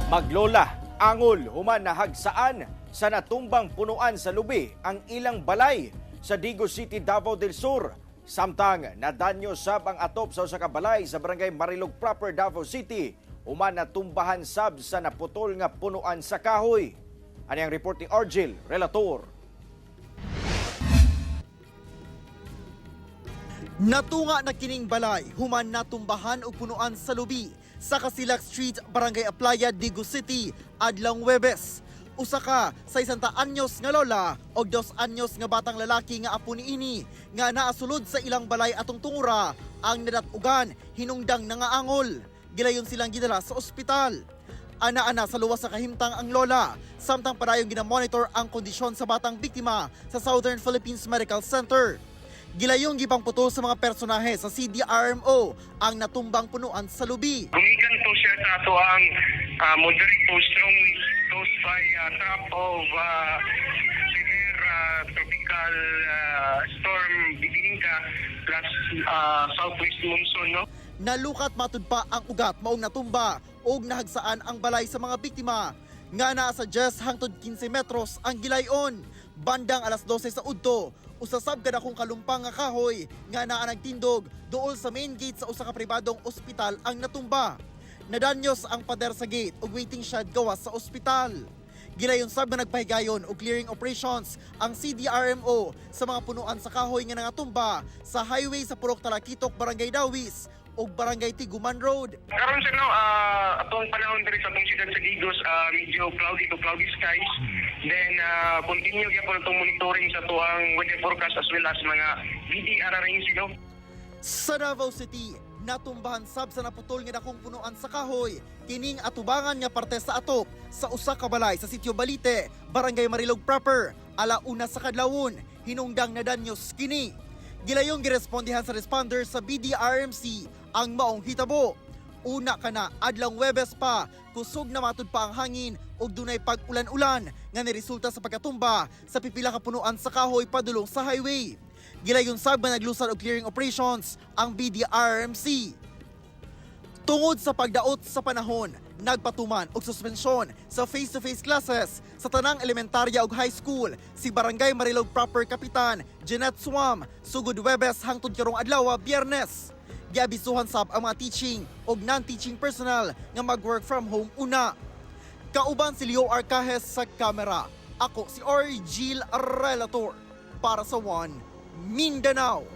Maglola, angol, human nahagsaan sa natumbang punuan sa lubi ang ilang balay sa Digos City, Davao del Sur. Samtang nadanyo sab ang atop sa usa ka balay sa Barangay Marilog Proper, Davao City, human natumbahan sab sa naputol nga punuan sa kahoy. Ani ang report ni Argel Relator. Natunga na kining balay human natumbahan og punuan sa lubi sa Kasilak Street, Barangay Aplaya, Digos City, adlawng Webes. Usa ka sa 100 anyos nga lola og 2 anyos nga batang lalaki nga apo niini nga naasulod sa ilang balay atong tungura ang nadat-ugan hinungdang nangaangol. Gilayon silang gidala sa ospital. Ana-ana sa luwas sa kahimtang ang lola, samtang padayong ginamonitor ang kondisyon sa batang biktima sa Southern Philippines Medical Center. Gilayong gipangputol sa mga personahe sa CDRMO ang natumbang punuan sa lubi. Gumikan po siya sa ato ang moderate to strong winds caused by trough of severe tropical storm Bibingka plus southwest monsoon, no? Nalukat matud pa ang ugat maong natumba og nahagsaan ang balay sa mga biktima nga naa sa Jess hangtod 15 metros ang gilayon. Bandang alas 12 sa udto, usasab ka akong kalumpang nga kahoy nga naa nagtindog duol sa main gate sa usa ka pribadong ospital ang natumba. Nadanyos ang pader sa gate ug waiting shed gawas sa ospital. Gilayon sab nga nagpahigayon og clearing operations ang CDRMO sa mga punuan sa kahoy nga nangatumba sa highway sa Purok Talakitok, Barangay Dawis ug Barangay Tiguman Road. Karon sir, no, atong panahon diri sa atong siyudad sa Digos, medyo cloudy to cloudy skies. Then continue gyapon atong monitoring sa atuang weather forecast as well as mga BDRRMC, no? Sa Davao City, natumbahan sab sa naputol nga dakong punuan sa kahoy kining atubangan nga parte sa atop sa usa ka balay sa Sitio Balite, Barangay Marilog Proper, 1:00 sa kadlawon, hinungdang nadanyos kini. Gilayong girespondihan sa responders sa BDRMC ang maong hitabo. Una kana adlawng Webes pa, kusog na matud pa ang hangin ug dunay pag-ulan-ulan nga niresulta sa pagkatumba sa pipila ka punuan sa kahoy padulong sa highway. Gilayon sab nga naglusad og clearing operations ang BDRMC. Tungod sa pagdaot sa panahon, nagpatuman og suspensyon sa face-to-face classes sa tanang elementarya ug high school si Barangay Marilog Proper Kapitan Jeanette Swam sugod Webes hangtod karong adlaw, Biyernes. Giabisuhan sab ang mga teaching ug non-teaching personnel nga mag-work from home una. Kauban si Leo Arcajes sa kamera. Ako si Orgil Relator para sa One Mindanao.